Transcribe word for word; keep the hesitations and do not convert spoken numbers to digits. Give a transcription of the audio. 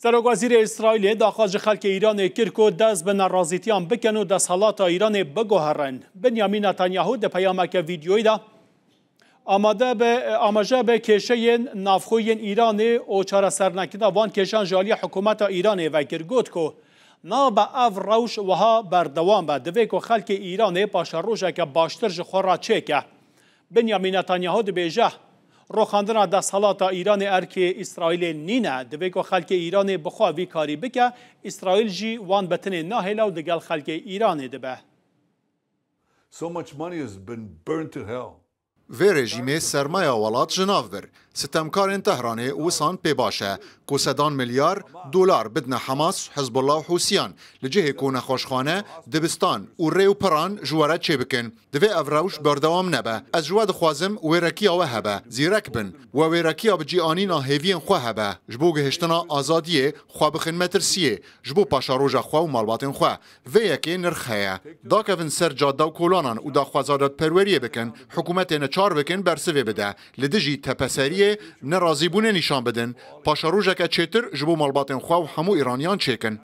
Serokwezîrê Îsraîlê daxwaz ji xelkê Îranê kir ku dest bi nerazîtiyan bikin û desthilata Îranê biguherin. Binyamîn Netanyahu di peyameke vîdyoyî de amade bi, amaje bi kêşeyên navxwe yên Îranê û çaresernekirina van kêşan ji aliyê hikûmeta Îranê vekir. Got ku nabe ev rewş wiha berdewam be. Divê ku xelkê Îranê paşerojeke baştir ji xwe re çêke. Binyamîn Netanyahu dibêje, roxandina desthelata Îranê erkê Îsraîlê nîne. Divê ku xelkê Îranê bi xwe vî karî bike, Îsraîl jî wan bi tinê nahêle û digel xelkê Îranê dibe. So much money has been burned to hell. Vê rejîmê sermaya welat ji nav bir. Sitemkarên Tehranê wisan pê baş e ku sedan milyar dolar bidine Hamas, Hizbullah û Hûsiyan li cihê ku nexweşxane, dibistan û rê û piran ji we re çêbikin. Divê ev rewş berdewam nebe. Ez ji we dixwazim wêrekiya we hebe. Zîrek bin. We wêrekiya bi cî anîna hêviyên xwe hebe. Ji bo gihiştina azadiyê, xwe bixin metirsiyê. Ji bo paşeroja xwe û malbatên xwe. Vê yekê nirx heye. Dakevin ser cadde û kolanan û daxwaza dadperweriyê bikin. Hikûmetê neçar bikin bersivê bide. Li dijî tepeseriyê nerazîbûnê nîşan bidin. Paşerojeke çêtir ji bo malbatên xwe û hemû Îraniyan çêkin.